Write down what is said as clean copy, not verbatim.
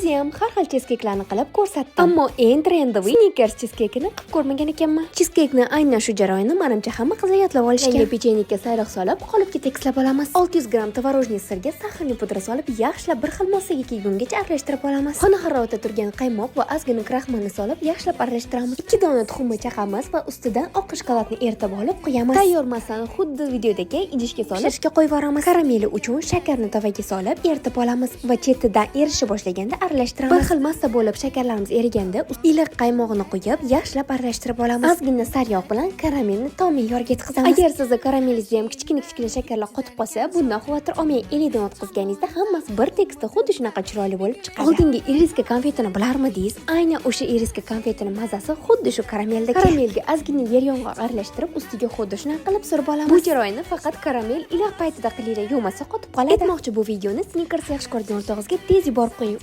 O'zi ham har xil chizkeklarni qilib ko'rsatdim. Ammo eng трендовый Snickers chizkekini qilib ko'rmagan ekanman. Chizkekni aynan shu jarayonni, manimcha, hamma qizlar yodlab olishgan. Yangi pechenyega sayriq solib, qolipga tekislab olamiz. 600 gramm творожный сыр ga сахарный pudra solib, yaxshilab bir xil massaga kelgungacha aralashtirib olamiz. Xona haroratida turgan qaymoq va ozgina kraxmalni solib, yaxshilab aralashtiramiz. 2 dona tuxumni chaqamiz va ustidan oq shokoladni eritib olib quyamiz. Tayyor massani xuddi videodagi idishga solib, pishirishga qo'yib yuboramiz. Karameli uchun shakarni tovaga solib, eritib olamiz va chetidan erishib boshlaganda aralashtiramiz. Bir xil massa bo'lib shakarlarimiz eriganda, iliq qaymog'ini quyib, yaxshilab aralashtirib olamiz. Ozgina sariyog' bilan karamelni to me'yorga yetkazamiz. Agar sizda karamelingizda ham kichkina-kichkina shakarlar qotib qolsa, bundan xavotir olmang. Elakdan o'tkazganingizda hammasi bir tekisda, xuddi shunaqa chiroyli bo'lib chiqadi. Oldingi iriska konfetini bilarmidingiz? Aynan o'sha iriska konfetini mazasi xuddi shu karameldagi. Karamelga ozgina yer yong'oq aralashtirib, ustiga xuddi shunaqa qilib surib olamiz. Bu jarayonni faqat karamel iliq paytida qilinglar, yo'qmasa qotib qoladi. Aytmoqchi, bu videoni Snickers yaxshi ko'radigan o'rtog'ingizga tez yuborib qo'ying.